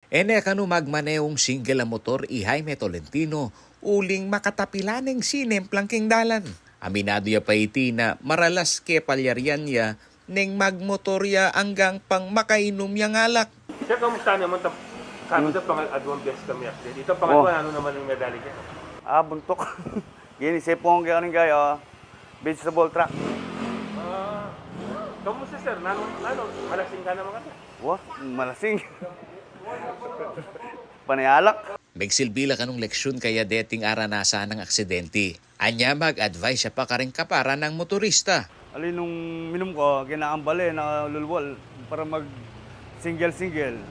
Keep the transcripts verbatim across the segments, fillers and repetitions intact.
E ne kanu magmanehung single a motor i Jaime Tolentino uling makatapila neng sinemplang king dalan. Aminadu ya pa iti na maralas ke palyarian ya neng magmotor ya anggang pang makainum yang alak. Sir, kamusta naman? Tam-, sabi Hmm. daw, pang-, aduang beses kami accident. Ito, Oh. pangatlo, ano naman ang nadali ka? Ah, buntok. Gini, sepong kaya kaning gaya, vegetable truck. Ah, kamusta, sir? Nanu, nanu, malasing ka naman kasi? Wah, malasing. Panay alak. Megsilbi la kanung leksyun kaya deting aranasan nang aksidente. Anya mag-advise ya pa karing kapara nang motorista. Ali nung minum ko, kinaambal e, nalulwal para mag-single-single.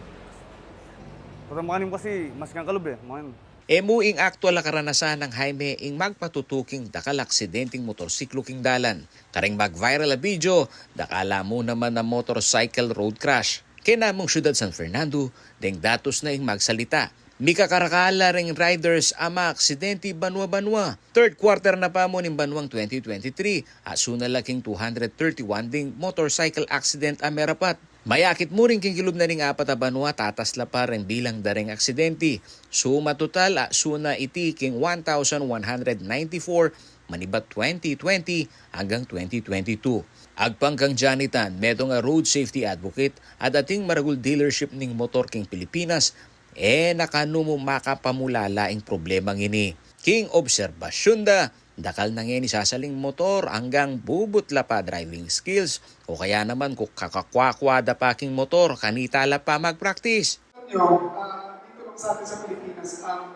Para makanim kasi, mas kang kalub e, makanim. E mu ing aktual a karanasan nang Jaime ing magpatutu king dakal a aksidenteng motorsiklu king dalan. Karing mag-viral a video, dakal la mu naman a motorcycle road crash. King namung syudad San Fernando, deng datus na ing magsalita. Mikakarakal la ring riders a maaksidente banua-banua. Third quarter na pa mu ning banuang twenty twenty-three, asuna la king two hundred thirty-one ding motorcycle accident a merapat. Mayakit mu rin king kilub na ning apat a banua, tatas la pa ring bilang da ring aksidente. Suma total, asuna iti king one thousand one hundred ninety-four manibat twenty twenty anggang twenty twenty-two. Agpang kang Janitan, metung a road safety advocate at ating maragul dealership ning motor king Pilipinas, e na kanu mu makapamulala ing problemang ini. King obserbasyun da, dakal na ngeni sasaling motor anggang bubutla pa driving skills o kaya naman kung kakakwakwa da pa king motor, kanita la pa mag-practice. Alam nyo, ah, dito lang sa atin sa Pilipinas, ang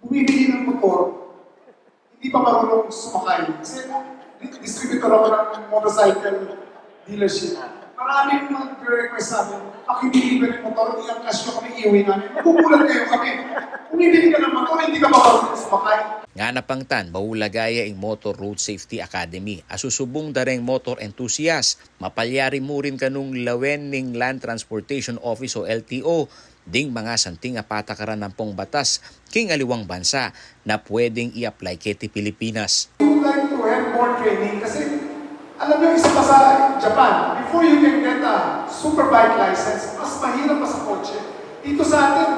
bumibili ng motor, hindi pa marunong sumakay. Kasi di-, distributor ako ng motorcycle dealership. Maraming nagre-request sa amin, "Pakibili ba ng motor, i-cash nyo kami, iuwi namin." Magugulat kayo kami. Bumibili ka ng motor, hindi ka pa marunong sumakay. Ngana pang tan, maulaga ya ing Motor Road Safety Academy a susubung da reng motor enthusiast. Mapalyari mu rin kanung lawen ning Land Transportation Office o L T O ding mga santing a patakaran ampong batas king aliwang bansa na pwedeng i-apply keti Pilipinas. We would like to have more training kasi alam nyo, isa pa sa Japan, before you can get a superbike license, mas mahirap pa sa kotse. Dito sa atin,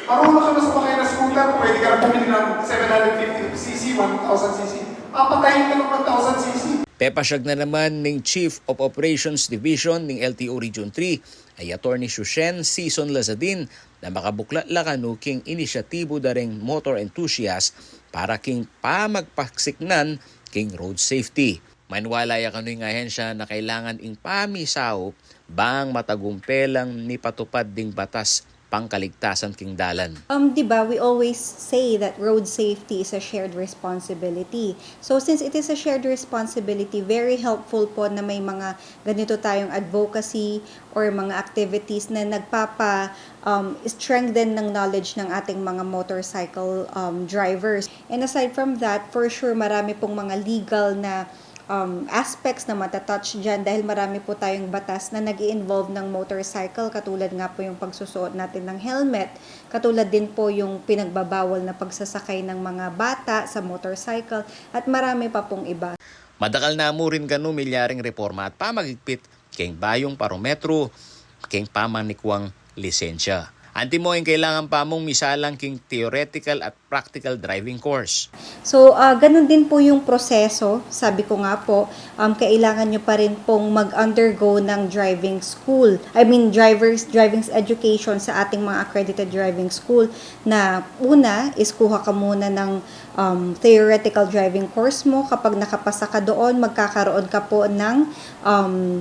marunong ka na sumakay ng scooter, pwede ka na bumili ng seven hundred fifty C C, one thousand C C. Papatayin ka ng one thousand C C. Pepasyag na naman ning Chief of Operations Division ning L T O Region three, ay Attorney Shushen Season Lazadin, na makabuklat la kanu king inisyatibu da reng motor enthusiast para king pamagpasiknan king road safety. Maniwala ya kanu ing ahensya na kailangan ing pamisaup bang matagumpe lang mipatupad ding batas pangkaligtasan king dalan. Um, di ba, we always say that road safety is a shared responsibility. So, since it is a shared responsibility, very helpful po na may mga ganito tayong advocacy or mga activities na nagpapa, um, strengthen ng knowledge ng ating mga motorcycle, um, drivers. And aside from that, for sure, marami pong mga legal na, um, aspects na matatouch dyan dahil marami po tayong batas na nag involve ng motorcycle, katulad nga po yung pagsusuot natin ng helmet, katulad din po yung pinagbabawal na pagsasakay ng mga bata sa motorcycle, at marami pa pong iba. Madakal na mu rin kanu milyaring reforma at pamagigpit keng bayung parometro keng pamanikwang lisensya. Antimo ing kailangan pa mung misalang keng theoretical at practical driving course. So, ah, ganun din po yung proseso. Sabi ko nga po, um, kailangan nyo pa rin pong mag-undergo ng driving school. I mean, driver's, driving education sa ating mga accredited driving school na una is kuha ka muna ng, um, theoretical driving course mo. Kapag nakapasa ka doon, magkakaroon ka po ng, um,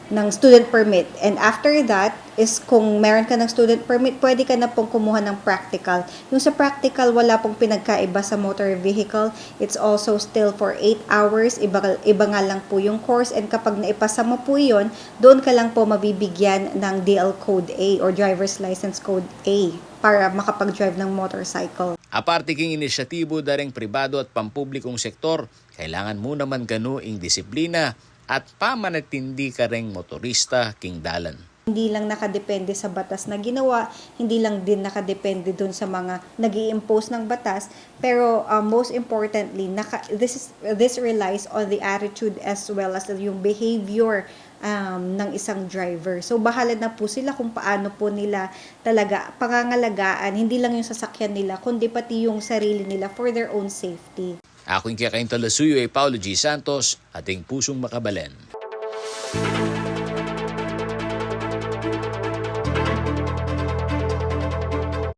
ng student permit. And after that, is kung meron ka ng student permit, pwede ka na pong kumuha ng practical. Yung sa practical, wala pong pinagkaiba sa motor vehicle. It's also still for eight hours. Iba, iba nga lang po yung course. And kapag naipasa mo po yun, doon ka lang po mabibigyan ng D L Code A or Driver's License Code A para makapag-drive ng motorcycle. Aparte king inisyatibu da reng pribado at pampublikong sektor, kailangan mu naman kanu ing disiplina at pamanatindi kareng motorista king dalan. Hindi lang nakadepende sa batas na ginawa, hindi lang din nakadepende dun sa mga nag impose ng batas, pero uh, most importantly, naka, this, is, this relies on the attitude as well as yung behavior um, ng isang driver. So bahala na po sila kung paano po nila talaga pangangalagaan, hindi lang yung sasakyan nila, kundi pati yung sarili nila for their own safety. Aku ing kekayung talasuyu ay Paulo G. Santos, ating pusung makabalen.